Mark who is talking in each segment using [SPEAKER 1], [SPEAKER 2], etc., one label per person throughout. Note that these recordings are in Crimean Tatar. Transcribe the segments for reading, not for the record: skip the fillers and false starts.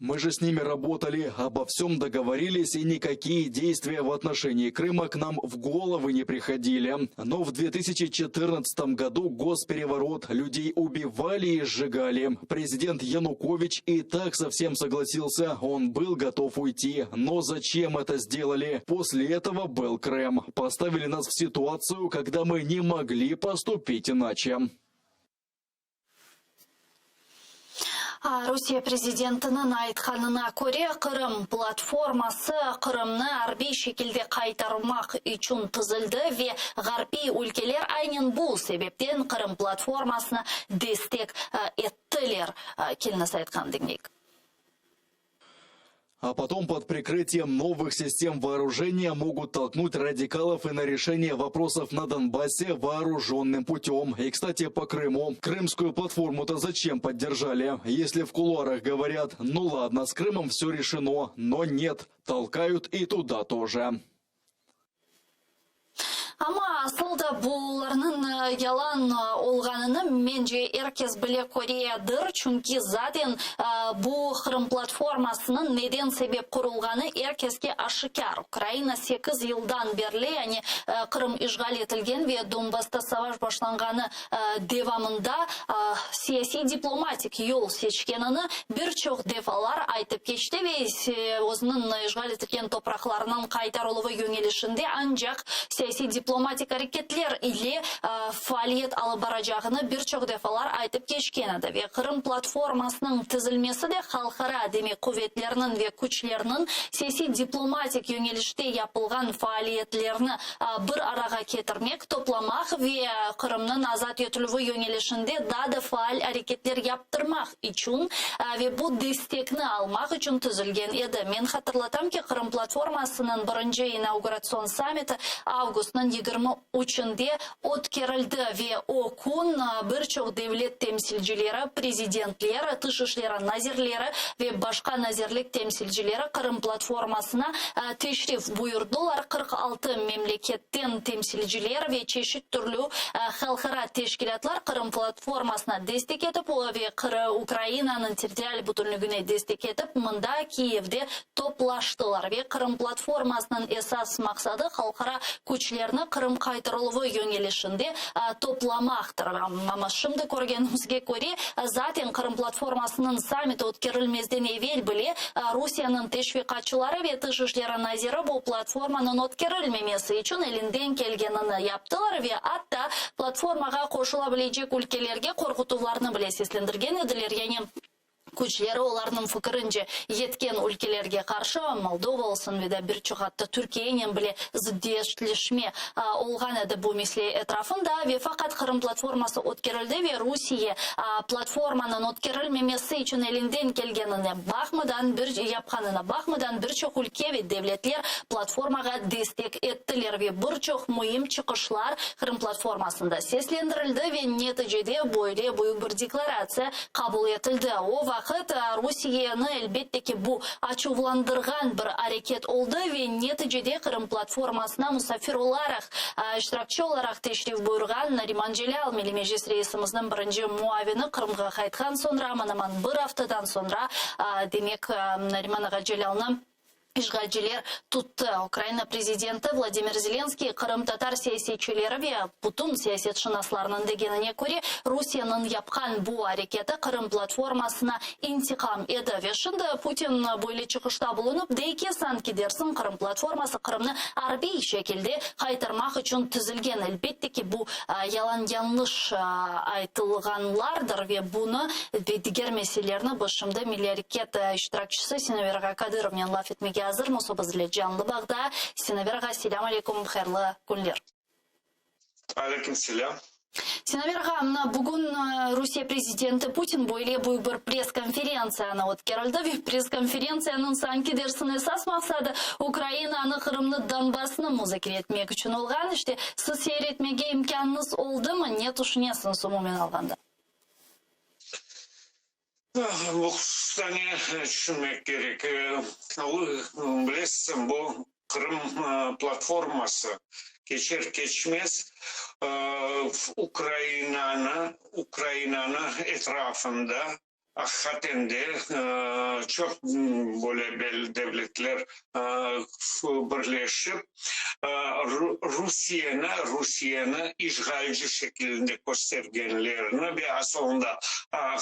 [SPEAKER 1] Мы же с ними работали, обо всем договорились, и никакие действия в отношении Крыма к нам в головы не приходили. Но в 2014 году госпереворот, людей убивали и сжигали. Президент Янукович и так совсем согласился, он был готов уйти. Но зачем это сделали? После этого был Крым. Поставили нас в ситуацию, когда мы не могли поступить иначе.
[SPEAKER 2] Rusiye prezidentiniñ aytqanına köre, Qırım platforması Qırımnı arbiy şekilde qaytarmaq içün tizildi ve ğarpiy ülkeler aynen bu sebepten Qırım platformasını destek ettiler. Keliñiz aytqanını diñleyik.
[SPEAKER 1] А потом под прикрытием новых систем вооружения могут толкнуть радикалов и на решение вопросов на Донбассе вооруженным путем. И, кстати, по Крыму. Крымскую платформу-то зачем поддержали? Если в кулуарах говорят, ну ладно, с Крымом все решено, но нет, толкают и туда тоже.
[SPEAKER 2] Amma asıl da bularnıñ yalan olğanını, mence, er kes bile köredir, çünki zaten bu Qırım platformasınıñ neden sebep qurulğanı er keske aşikâr. Ukraina sekiz yıldan berli, yani Qırım işğal etilgen ve Donbassta savaş başlanğanı devamında siyasiy-diplomatik yol seçkenini bir çoq defalar aytıp keçti ve özüniñ işğal etilgen topraqlarınıñ qaytarıluvı yöñelişinde ancaq siyasiy-diplomatik areketler ile faaliyet alıp baracağını bir çoq defalar aytıp keçken edi ve Qırım platformasınıñ tizilmesi de halqara, demek, quvetlerniñ ve küçlerniñ siyasiy-diplomatik yöñelişte yapılğan faaliyetlerini bir arağa ketirmek, toplamaq ve Qırımnıñ azat etilüvi yöñelişinde daa da faal areketler yaptırmaq içün ve bu destekni almaq içün tizilgen edi. Men hatırlatam ki, Qırım platformasınıñ birinci inauguratsion sammiti avgustnıñ 23-ünde ötkerildi ve o kün bir çoq devlet temsilcileri, prezidentler, tış işleri nazirleri ve başqa nazirlik temsilcileri Qırım platformasına teşrif buyurdılar. 46 memleketten temsilciler ve çeşit türlü halqara teşkilâtlar Qırım platformasına destek etip ve Ukrainanıñ territorial bütünligine destek etip mında, Kiyevde toplaştılar ve Qırım platformasınıñ esas maqsadı halqara küçlerni Qırım qaytarıluvı yöñelişinde toplamaqtır. Amma şimdi körgenimizge köre, zaten Qırım platformasınıñ sammiti ötkerilmezden evel bile Rusiyeniñ teşviqatçıları ve Tış işleri naziri bu platformanıñ ötkerilmemesi içün elinden kelgenini yaptılar ve atta platformağa qoşula bilecek ülkelerge qorqutuvlarnı bile seslendirgen ediler, yani Küçleri olarnıñ fikirince yetken ülkelerge qarşı, Moldova olsun ve da bir çoq atta Türkiyenen bile zıddiyetleşme olğan edi bu mesele etrafında ve faqat Qırım platforması ötkerildi ve Rusiye platformanıñ ötkerilmemesi içün elinden kelgenine baqmadan bir yapqanına baqmadan bir çoq ülke ve devletler platformağa destek ettiler ve bir çoq müim çıqışlar Qırım platformasında seslendirildi ve neticede böyle büyük bir deklaratsiya qabul etildi. O vaqıt Rusiyeni, elbette ki, bu açuvlandırğan bir areket oldı ve neticede Qırım platformasına musafir olaraq, iştirakçi olaraq teşrif buyurğan Nariman Celâl, Milliy Meclis reisimizniñ birinci muavini Qırımğa qaytqan soñra, aman-aman bir aftadan soñra, demek, Nariman ağa Celâlnı İşğalciler tuttı. Ukraina prezidenti Vladimir Zelenskiy qırımtatar siyasetçileri ve bütün siyasetşınaslarnıñ degenine köre, Rusiyeniñ yapqan bu areketi Qırım platformasına intiqam edi. Ve şimdi Putin böyle çıqışta bulunıp, dey ki, sanki dersiñ Qırım platforması Qırımnı arbiy şekilde qaytarmaq içün tizilgen. Elbette ki, bu yalan-yañlış aytılğanlardır ve bunı ve diger meselelerni biz şimdi Milliy areket iştirakçisi Sinaver ağa Kadırovnen laf etmege azırmız, o bizle canlı bağda. Sinaver ağa, selâm aleyküm, hayırlı künler.
[SPEAKER 3] Aleyküm selâm.
[SPEAKER 2] Sinaver ağa, mına bugün Rusiye prezidenti Putin böyle büyük bir press-konferentsiyanı ötkerildi ve press-konferentsiyanıñ sanki dersiñ esas maqsadı Ukrainanı, Qırımnı, Donbassnı muzakere etmek içün olğan. İşte, siz seyir etmege imkânıñız oldımı, ne tüşünesiñiz umumen alğanda?
[SPEAKER 3] Bu hususta ne tüşünmek kerek? Bilesiñ, bu Qırım platforması keçer-keçmez Ukrainanı, Ukrainanı etrafında. Aqiqaten de, çoq böyle belli devletler birleşip, Rusiyeni, Rusiyeni işğalci şekilinde köstergenlerini ve asılında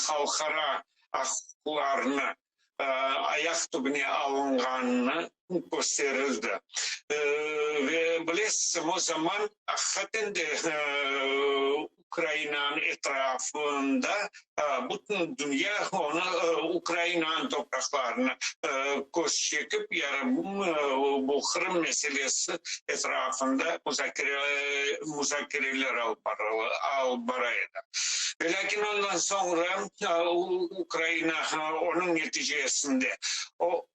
[SPEAKER 3] halqara aq-uquqlarnı ayaq tübüne alınğanını kösterildi. Ve bilesiz, o zaman aqiqaten de Ukrainanıñ etrafında bütün dünya onı, Ukrainanıñ topraqlarını köz çekip, yani bu Qırım meselesi etrafında muzakereler alıp bara edi. Velâkin ondan soñra Ukraina onıñ neticesinde o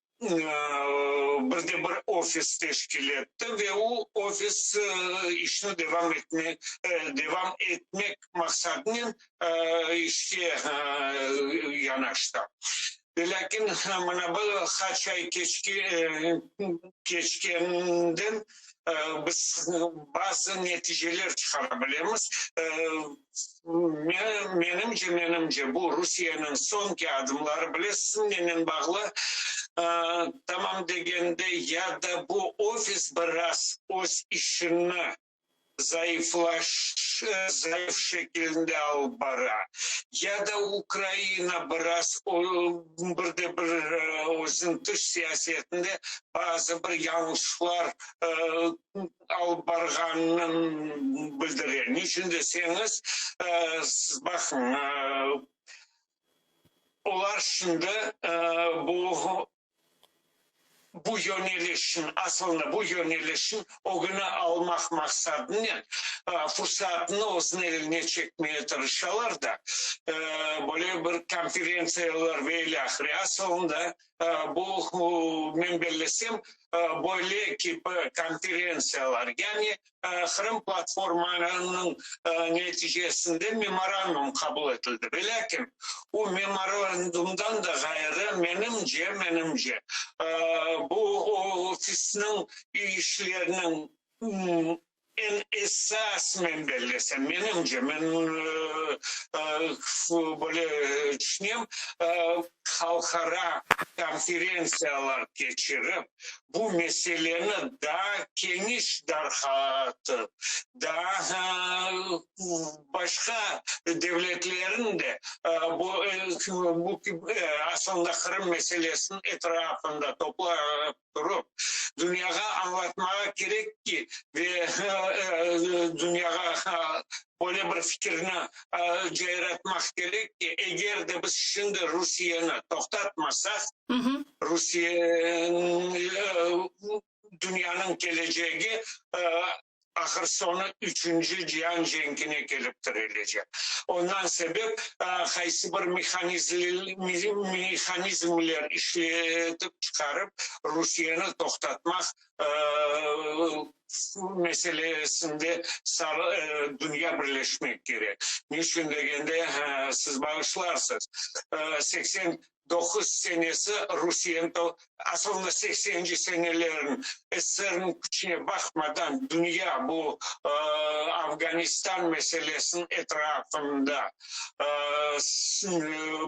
[SPEAKER 3] bir de bir ofis teşkil etti ve o ofis işni devam etme devam etmek maqsadınen işke yanaştı. Velâkin mına bir qaç ay keçkeninden biz bazı neticeler çıqara bilemiz. Menimce, menimce, bu Rusiyeniñ soñki adımları, bilesiz, nenen bağlı? Tamam degende, ya da bu ofis biraz öz işini zayıflaş, zayıf şekilinde alıp bara, ya da Ukraina biraz bir de bir özüniñ tış siyasetinde bazı bir yañlışlar alıp barğanını bildire. Niçün deseñiz, siz baqıñ, olar şimdi bu bu yönelişniñ, asılında bu yönelişniñ ögüni almaq maqsadınen fursatnı özüniñ eline çekmege tırışalar da, böyle bir konferentsiyalar ve ilâhre. Asılında bu, men bellesem, böyle kibi konferentsiyalar, yani Qırım platformanıñ neticesinde memorandum qabul etildi. Velâkin, o memorandumdan da ğayrı, menimce, menimce, bu ofisniñ işleriniñ Eñ esas men bellesem, menimce, men böyle tüşünem, halqara konferentsiyalar keçirip, bu meseleni daa keniş darqatıp, daa başqa devletlerniñ de bu aslında Qırım meselesiniñ etrafında toplap turıp, dünyağa añlatmağa kerek ki, ve dünyağa böyle bir fikirni cayratmaq kerek ki, eger de biz şimdi Rusiyeni toqtatmasaq, Rusiye dünyanıñ kelecegi ahır soñu üçünci cian cenkine kelip tirelecek. Ondan sebep qaysı bir mehanizmler işletip çıqarıp, Rusiyeni toqtatmaq meselesinde dünya birleşmek kerek. Ne içün degende, siz bağışlarsız, 89 senesi Rusiyeni, asılında sekseninci senelerin SSRniñ küçüne baqmadan dünya bu Afganistan meselesiniñ etrafında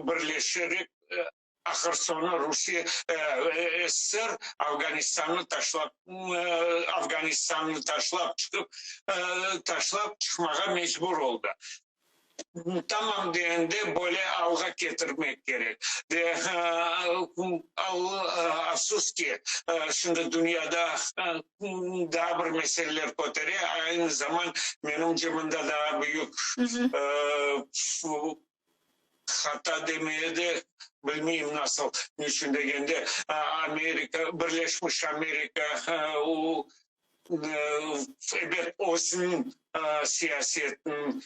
[SPEAKER 3] birleşerek ahır soñu Rusiye, SSR Afganistannı taşlap Afganistannı taşlap çıqıp taşlap çıqmağa mecbur oldı. Tamam degende böyle alğa ketirmek kerek. Ve afsus ki, şimdi dünyada daa bir meseleler kötere, aynı zaman menimce mında daa büyük hata demeye de bilmeyim nasıl, niçün degende, Amerika, Birleşmiş Amerika Ebet, özüniñ siyasetini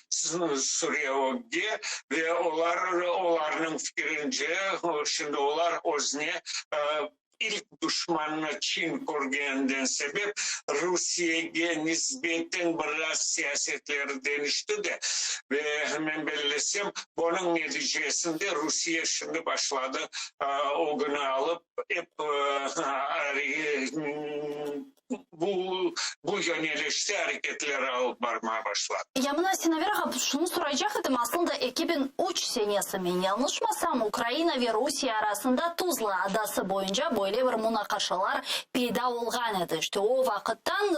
[SPEAKER 3] süre ögge ve olar, olarnıñ fikirince, şimdi olar özüne ilk duşmannı Çin körgeninden sebep Rusiyege nisbeten biraz siyasetleri deñişti de, ve men bellesem, bunıñ neticesinde Rusiye şimdi başladı ögüni alıp, ep bu. Bu yönelişte areketler alıp barmağa başladı.
[SPEAKER 2] Ya mına Sinaver ağa, şunı soraycaq edim, aslında 2003 senesi, men yañlışmasam, Ukraina ve Rusiye arasında Tuzla adası boyunca böyle bir munaqaşalar peyda olğan edi. İşte o vaqıttan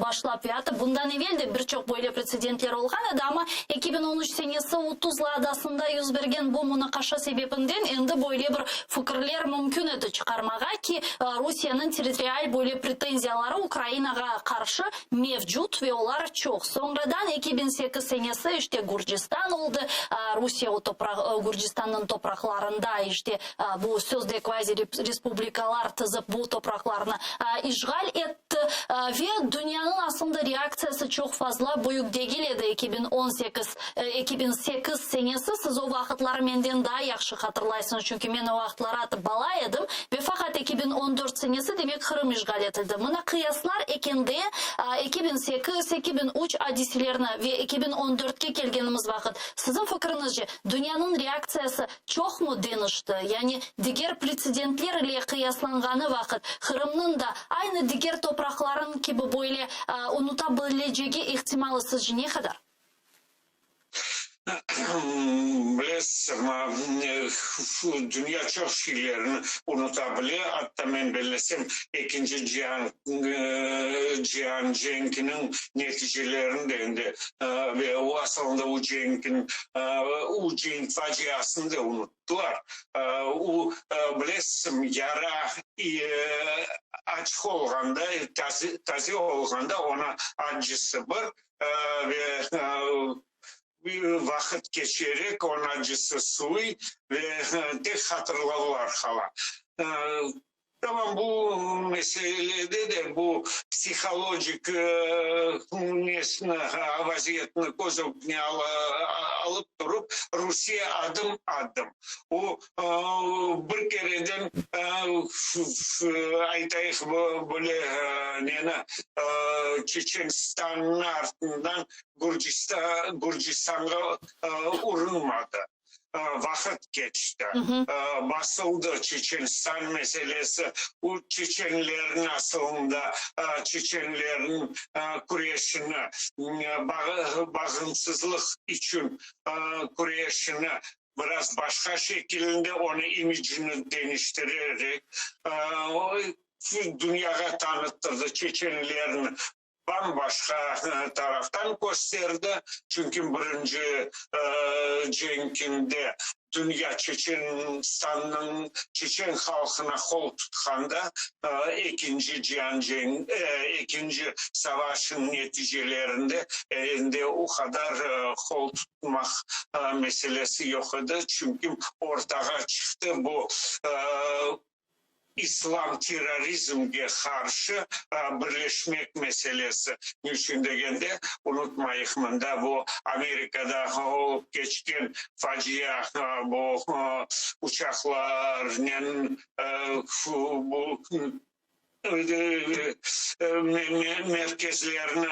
[SPEAKER 2] başlap ve atta bundan evel de bir çoq böyle pretsedentler olğan edi, amma 2013 senesi o Tuzla adasında yüz bergen bu munaqaşa sebebinden endi böyle bir fikirler mümkün edi çıqarmağa ki, Rusiyeniñ territrial böyle pretenziyaları Ukrainağa qarşı mevcut ve olar çoq. Soñradan 2008 senesi işte Gürcistan oldı, Rusiye o topraq Gürcistannıñ topraqlarında işte bu sözde kvazi-respublikalar tizip bu topraqlarnı işğal etti ve dünyanıñ aslında reaktsiyası çoq fazla büyük degil edi 2018 2008 senesi, siz o vaqıtları menden daa yahşı hatırlaysıñız, çünki men o vaqıtları atıp bala edim, ve faqat 2014 senesi, demek, Qırım işğal etildi. Mına qıyaslar ekende 2008, 2003 adiselerini ve 2014-ke kelgenimiz vaqıt, siziñ fikriñizce, dünyanıñ reaktsiyası çoqmı deñişti? Yani diger pretsedentler ile qıyaslanğanı vaqıt, Qırımnıñ da aynı diger topraqlarıñ kibi böyle unuta bilecegi ihtimalı sizce ne qadar?
[SPEAKER 3] Bilesiz, dünya çoq şeylerni unuta bile, atta men bellesem, Ekinci cian cian cenkiniñ neticelerini de endi ve o asılında o cenkiñ, o cenk faciasını da unuttılar. O, bilesiz, yara açıq olğanda, taze olğanda onıñ accısı bir, Ve vaqıt keçerek onıñ acısı suvuy ve tek hatırlavlar qala. Tamam bu meselede de bu psihologik nesini, vaziyetini köz ögüne alıp turıp, Rusiye adım-adım o bir kereden, aytayıq, böyle neni, Çeçenistannıñ artından Gürcistanğa urunmadı. Vaqıt keçti, basıldı Çeçenistan meselesi, o çeçenlerniñ asılında çeçenlerniñ küreşini, bağımsızlıq içün küreşini biraz başqa şekilinde onı imicini deñiştirerek dünyağa tanıttırdı, çeçenlerni bam-başqa taraftan kösterdi, çünki birinci cenkinde dünya Çeçenistannıñ çeçen halqına qol tutqanda, ekinci cian cenk, ekinci savaşıñ neticelerinde endi o qadar qol tutmaq meselesi yoq edi, çünki ortağa çıqtı bu İslam terrorizmge qarşı birleşmek meselesi. Niçün degende, unutmayıq, mında bu Amerikada olıp keçken facia, bu uçaqlarnen bu merkezlerni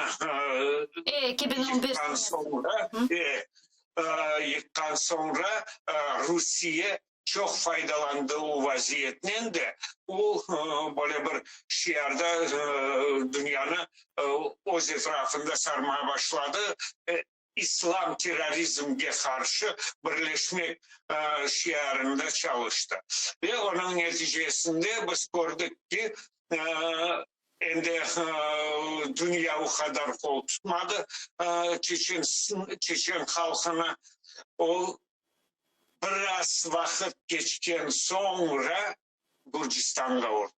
[SPEAKER 2] 2011
[SPEAKER 3] yıqqan soñra, yıqqan soñra Rusiye çoq faydalandı o vaziyetnen de, o, böyle bir şiarda dünyanı öz etrafında sarmağa başladı, İslam terrorizmge qarşı birleşmek şiarında çalıştı. Ve onıñ neticesinde biz kördik ki, endi dünya o qadar qol tutmadı çeçen halqına, o, Biraz vaqıt keçken soñra Gürcistanğa urdı.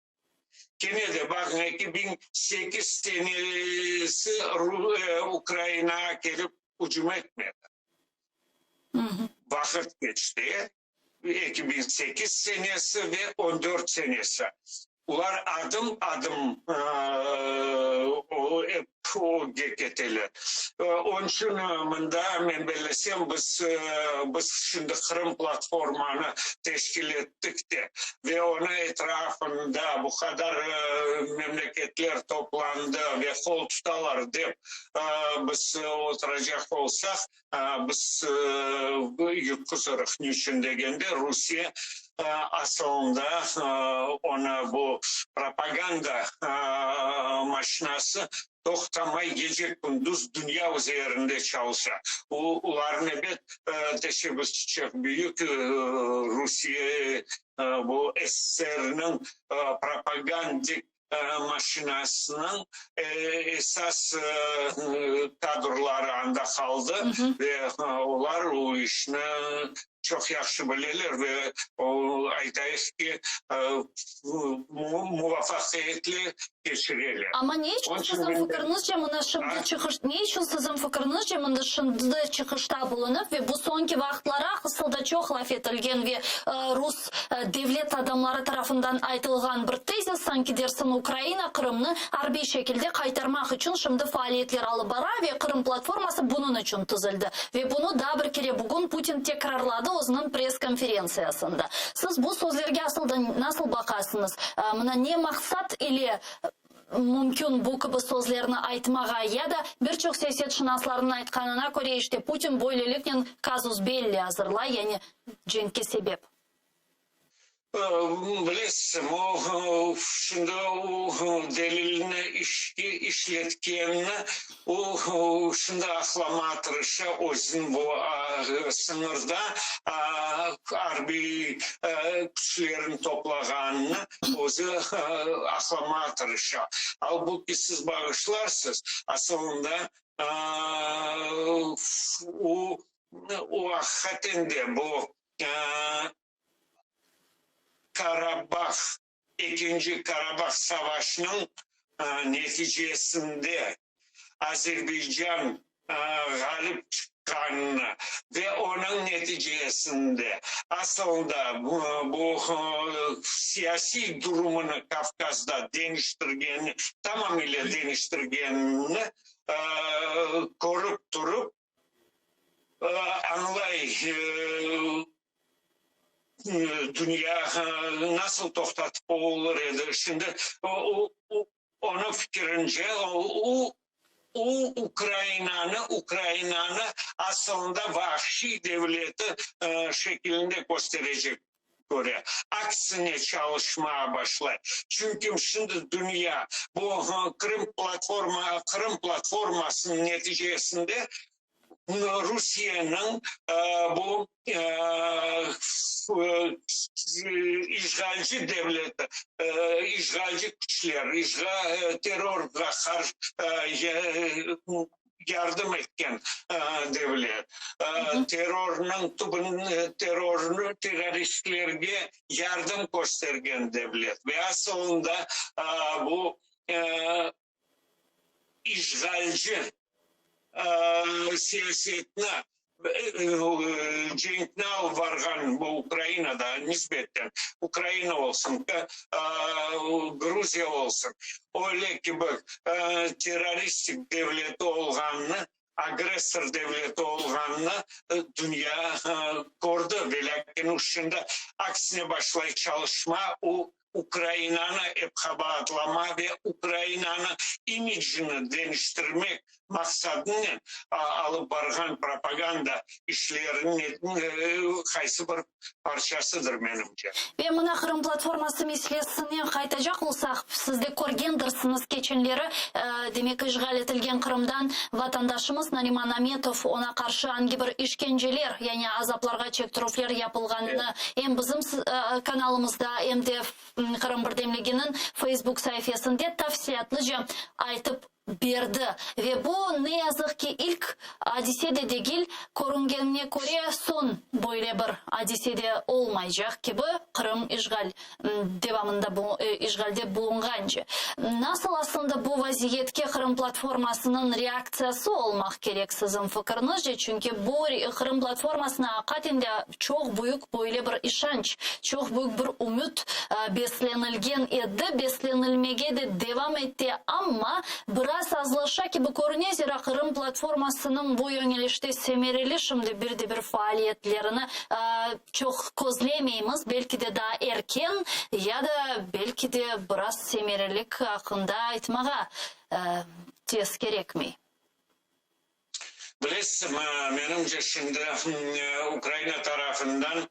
[SPEAKER 3] Kene de, baqıñ, 2008 senesi Ukrainağa kelip ücüm etmedi. Vaqıt keçti, 2008 senesi ve on dört senesi. Olar adım-adım ögge keteler. Onıñ içün mında, men bellesem, biz, biz şimdi Qırım platformanı teşkil ettik de, ve onıñ etrafında bu qadar memleketler toplandı ve qol tutalar dep biz oturacaq olsaq, Biz yutquzırıq. Niçün degende, Rusiye asılında onı bu propaganda maşinası. Toqtamay gece-kündüz dünya üzerinde çalışa. Olarnıñ, ebet, teşebbüsi çoq büyük, Rusiye bu SSRniñ propagandik maşinasınıñ esas kadrları anda qaldı ve olar o işni çoq yahşı bileler ve, aytayıq ki, muvafaqiyetli keçireler.
[SPEAKER 2] Amma ne içün siziñ fikriñizce mına şimdi çıqış, ne içün siziñ fikriñizce mında şimdi çıqışta bulunıp ve bu soñki vaqıtları asıl da çoq laf etilgen ve rus devlet adamları tarafından aytılğan bir tezis, sanki dersiñ Ukraina Qırımnı arbiy şekilde qaytarmaq içün şimdi faaliyetler alıp bara ve Qırım platforması bunıñ içün tizildi ve bunı daa bir kere bugün Putin tekrarladı özüniñ press-konferentsiyasında. Siz bu sözlerge asıl da nasıl baqasıñız? Mına ne maqsat ile mümkün bu kibi sözlerni aytmağa ya da bir çoq siyasetşınaslarnıñ aytqanına köre, işte Putin böyleliknen kazus belli azırlay, yani cenkke sebep.
[SPEAKER 3] Bilesiz, o, şimdi o delilni işletkenini o, şimdi aqlamağa tırışa, özüniñ bu sıñırda arbiy küçlerini toplağanını özü aqlamağa tırışa. Albuki, siz bağışlarsız, asılında o, o aqiqaten de bu Karabah, ekinci Karabah savaşınıñ neticesinde Azerbaycan ğalip çıqqanını ve onıñ neticesinde asılında bu siyasiy durumını Kavkazda deñiştirgenini, tamamile deñiştirgenini körip turıp, Añlay, dünya nasıl toqtatıp olur edi? Şimdi onıñ fikirince, o, Ukrainanı, Ukrainanı asılında vahşiy devleti şekilinde kösterecek köre, aksine çalışmağa başlay. Çünki şimdi dünya bu Qırım platforma, Qırım platformasınıñ neticesinde Rusiyeniñ bu işğalci devleti, işğalci küçler, terrorğa qarşı yardım etken devlet, terrornıñ tübün, terrornı, terroristlerge yardım köstergen devlet ve asılında bu işğalci siyasetni, cenkni alıp barğan bu Ukrainada nisbeten, Ukraina olsun, Gruziya olsun, öyle kibi terroristik devleti olğanını, agressor devleti olğanını dünya kördi. Velâkin şimdi aksine başlay çalışma, o Ukrainanı ep qabaatlama ve Ukrainanı imicini deñiştirmek maqsadınen alıp barğan propaganda işleriniñ qaysı bir parçasıdır, menimce.
[SPEAKER 2] Ve mına Qırım platforması meselesine qaytacaq olsaq, siz de körgendirsiñiz keçenleri, demek, işğal etilgen Qırımdan vatandaşımız Nariman Ametov, oña qarşı angi bir işkenceler, yani azaplarğa çektirüvler yapılğanını em bizim kanalımızda, em de Qırım birdemliginiñ Facebook saifesinde tafsilâtlıca aytıp berdi. Ve bu, ne yazıq ki, ilk adise de degil, körüngenine köre, soñ böyle bir adise de olmaycaq kibi, Qırım işğal devamında işğalde bulunğance. Nasıl aslında bu vaziyetke Qırım platformasınıñ reaktsiyası olmaq kerek siziñ fikiriñizce? Çünki bu Qırım platformasına aqiqaten de çoq büyük böyle bir işanç, çoq büyük bir ümüt beslenilgen edi, beslenilmege de devam ete, amma biraz azlaşa kibi körüne, zira Qırım platformasınıñ bu yöñelişte semereli şimdi bir de bir faaliyetlerini çoq közlemeymiz, belki de daa erken ya da belki de biraz semerelik aqqında aytmağa tez kerekmey.
[SPEAKER 3] Bilesizmi, menimce, şimdi Ukraina tarafından.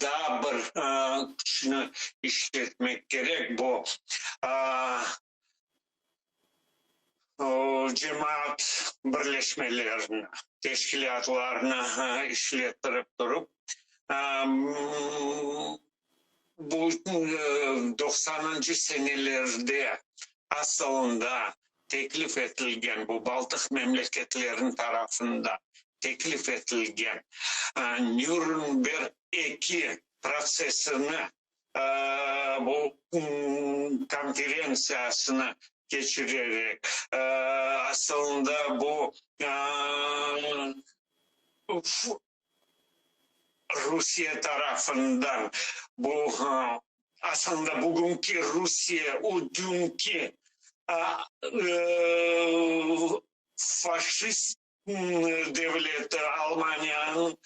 [SPEAKER 3] Daa bir küçni işletmek kerek, bu cemaat birleşmelerini, teşkilâtlarnı işlettirip turıp, bu doqsanıncı senelerde asılında teklif etilgen, bu Baltıq memleketleriniñ tarafından teklif etilgen Nürnberg eki protsessini, bu konferentsiyasını keçirerek, asılında bu Rusiye tarafından bu, aslında bugünki Rusiye, o dünki faşist devleti Almaniyanıñ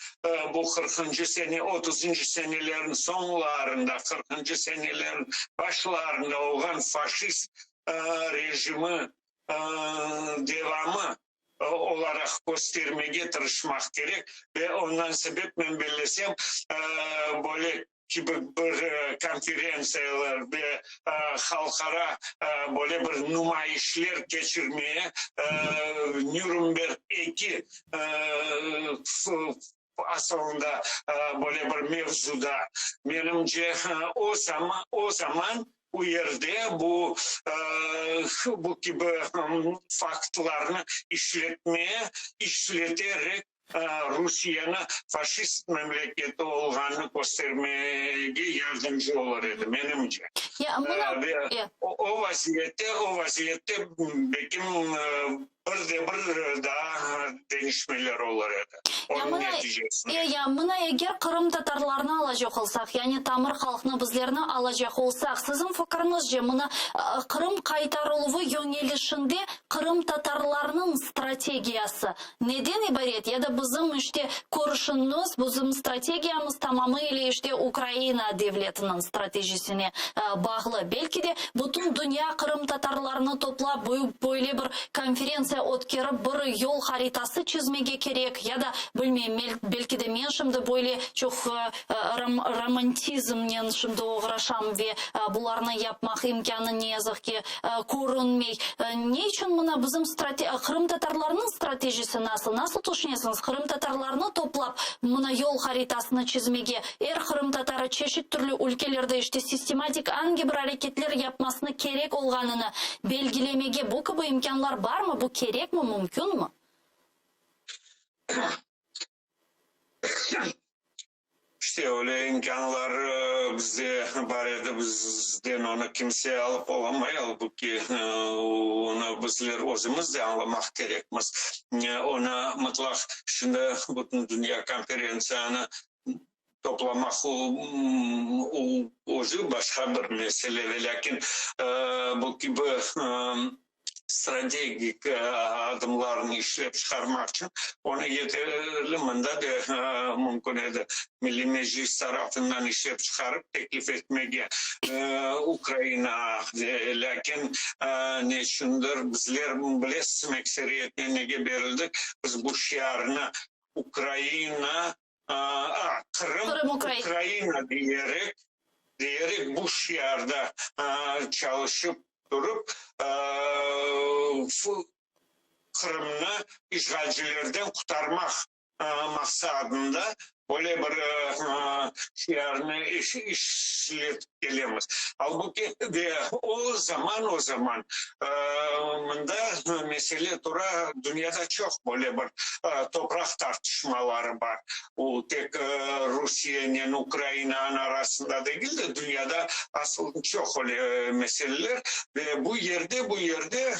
[SPEAKER 3] bu qırqıncı sene, otuzıncı senelerin soñlarında, qırqıncı senelerin başlarında olğan faşist rejimi devamı olaraq köstermege tırışmaq kerek ve ondan sebep men bellesem, böyle kibi bir konferentsiyalar ve halqara böyle bir numayışler keçirmeye Nürnberg eki asılında böyle bir mevzuda, menimce, o o zaman o yerde bu bu kibi faktlarnı işletmeye, işleterek Rusiyeni faşist memleketi olğanını köstermege yardımcı olur edi, menimce. Ve o vaziyette, o vaziyette belkim bir de bir daa deñişmeler olur edi, onıñ neticesinde.
[SPEAKER 2] Ya mına eger qırımtatarlarnı alacaq olsaq, yani tamır halqnı bizlerni alacaq olsaq, siziñ fikriñizce mına Qırım qaytarıluvı yöñelişinde qırımtatarlarnıñ strategiyası Neden ibaret? Ya da bizim, işte, körüşimiz, bizim strategiyamız tamamı ile, işte, Ukraina devletiniñ stratejisine bağlı. Belki de, bütün dünya qırımtatarlarını toplap, büyük böyle bir konferentsiya ötkerip, bir yol haritası çizmege kerek, ya da, bilmeyim, belki de men şimdi böyle çoq romantizmnen şimdi oğraşam ve bularnı yapmaq imkânı, ne yazıq ki, körünmey. Ne içün mına bizim qırımtatarlarnıñ stratejisi nasıl? Nasıl tüşünesiñiz, qırımtatarlarnı toplap, mına yol haritasını çizmege, er qırımtatarı çeşit türlü ülkelerde işte sistematik angi bir areketler yapmasını kerek olğanını belgilemege bu kibi imkânlar barmı, bu kerekmi, mümkünmi?
[SPEAKER 3] İşte, öyle imkânlar bizde bar edi, bizden onı kimse alıp olamay, albuki onı bizler özümiz de añlamaq kerekmiz. Onı mıtlaq şimdi bütün dünya konferentsiyanı toplamaq özü başqa bir mesele, velâkin bu kibi strategik adımlarnı işlep çıqarmaq içün onı yeterli mında da mümkün edi Milliy Meclis tarafından işlep çıqarıp teklif etmege Ukraina, lâkin ne içündir bizler, bilesiz, ekseriyetnen nege berildik, biz bu şiarnı Ukraina, Qırım Ukraina diyerek, diyerek bu şiarda çalışıp turıp, Qırımnı işğalcilerden qurtarmaq maqsadında böyle bir şiarnı işletip kelemiz. Albuki ve o zaman, o zaman mında mesele tura, dünyada çoq böyle bir topraq tartışmaları bar. O tek Rusiyenen Ukrainanıñ arasında degil de, dünyada asıl çoq öyle meseleler. Ve bu yerde, bu yerde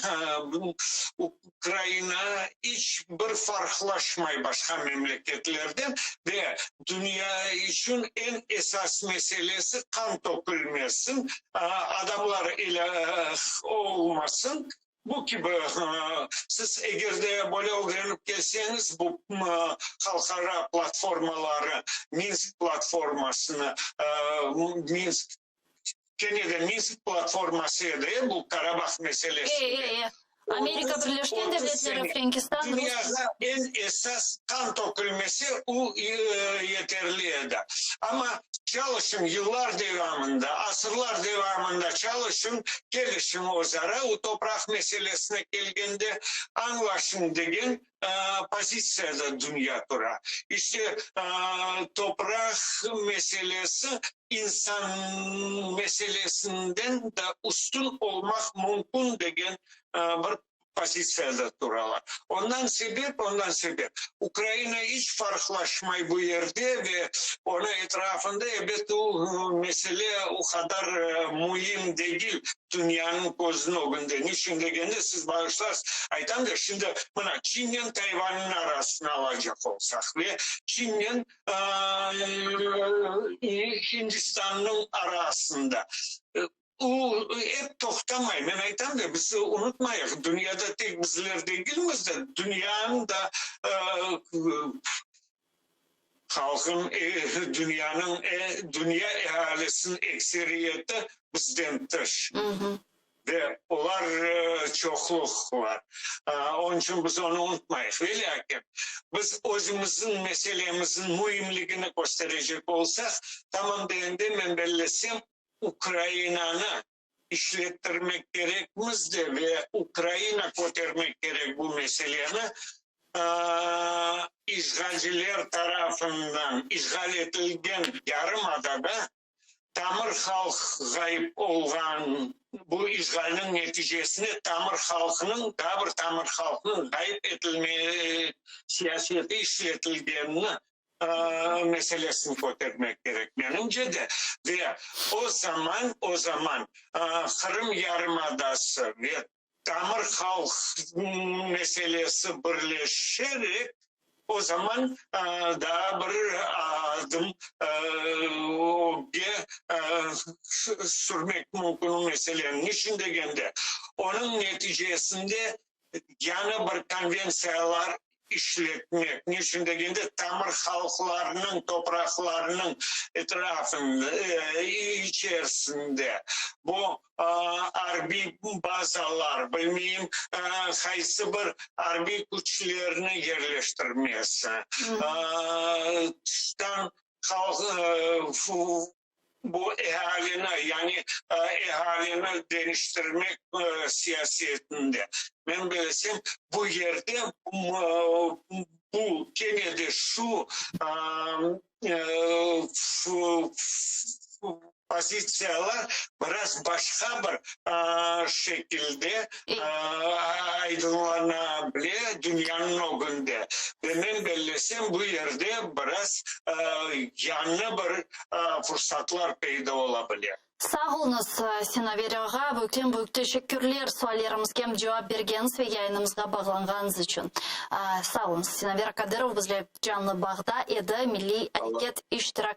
[SPEAKER 3] Ukraina iç bir farqlaşmay başqa memleketlerden ve dünya içün eñ esas meselesi qan tökülmesin, adamlar elâk olmasın. Bu kibi, siz eger de böyle ögrenip kelseñiz, bu halqara platformaları, Minsk platformasını, Minsk, kene de Minsk platforması edi, bu Karabah meselesinde.
[SPEAKER 2] Amerika Birleşken
[SPEAKER 3] 30
[SPEAKER 2] Devletleri,
[SPEAKER 3] sene
[SPEAKER 2] Frenkistan, Rusiye.
[SPEAKER 3] Dünyağa eñ esas qan tökülmese, o yeterli edi. Amma çalışıñ yıllar devamında, asırlar devamında çalışıñ, kelişiñ özara, o topraq meselesine kelgende añlaşıñ degen pozitsiyada dünya tura. İşte, topraq meselesi insan meselesinden de üstün olmaq mümkün degen bir pozitsiyada turalar. Ondan sebep, ondan sebep Ukraina iç farqlaşmay bu yerde ve onıñ etrafında, ebet, o mesele o qadar müim degil dünyanıñ közüniñ ögünde. Niçün degende, siz bağışlarsız, aytam da, şimdi mına Çinnen Tayvannıñ arasını alacaq olsaq ve Çinnen Hindistannıñ arasında, O, ep toqtamay. Men aytam da, biz unutmayıq, dünyada tek bizler degilmiz de, dünyanıñ da halqın, dünyanıñ, dünya ealisiniñ ekseriyeti bizden tış. Ve olar çoqluqlar. Onıñ içün biz onı unutmayıq. Velâkin, biz özümizniñ meselemizniñ müimligini kösterecek olsaq, tamam degende, men bellesem, Ukrainanı işlettirmek kerekmiz de ve Ukraina kötermek kerek bu meseleni, işğalciler tarafından işğal etilgen yarımadada tamır halq ğayıp olğan, bu işğalniñ neticesinde tamır halqnıñ, daa bir tamır halqnıñ ğayıp etilme siyaseti işletilgenini meselesini kötermek kerek, menimce de. Ve o zaman, o zaman Qırım yarımadası ve tamır halq meselesi birleşerek, o zaman daa bir adım ögge sürmek mümkün o meseleni. Niçün degende, onıñ neticesinde yañı bir konventsiyalar işletmek, niçün degende, tamır halqlarnıñ topraqlarınıñ etrafında, içerisinde bu arbiy bazalar, bilmeyim, qaysı bir arbiy küçlerni yerleştirmesi, tıştan halq bu ealini, yani ealini deñiştirmek siyasetinde. Men bilsem, bu yerde bu kene de şu pozitsiyalar biraz başqa bir şekilde aydınlana bile dünyanıñ ögünde. Ve men bellesem, bu yerde biraz yañı bir fursatlar peyda ola bile.
[SPEAKER 2] Sağ oluñız, Sinaver ağa, büyükten-büyük teşekkürler suallerimizge cevap bergeniñiz ve yayınımızğa bağlanğanıñız içün. Sağ oluñız. Sinaver Kadırov bizle canlı bağda edi, Milliy areket iştirak.